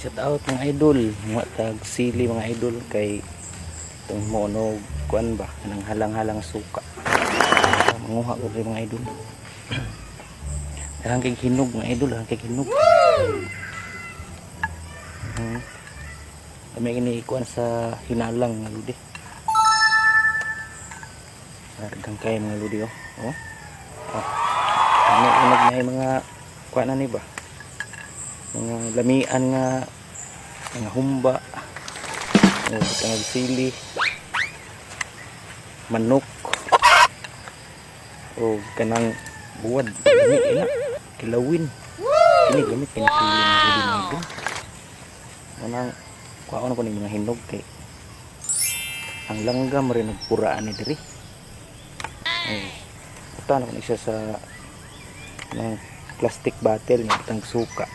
Shout out, mga idol, mga tag sili, mga idol, kay itong mono kuan ba kanang halang-halang suka. Ah, manguha ko diri, mga idol. Daghan kay hinog, mga idol, daghan kay hinog. Kami kini kuan sa hinalang, mga lodi. Daghan kay, mga lodi, oh. Oh. Oh. Kami hinog na mga kuan na ni ba? Mga lamian nga mga humba. Oh, butang sili. Manok. O kanang buwad. Lami ina. Kilawin. Kini gamit kini sili, mga lodi, mga idol. Manang kuhaon ko ni mga hinog kay ang langgam rin nagpuraan ni diri. Ay, buta na ko ni siya sa ng plastic bottle nga butang suka.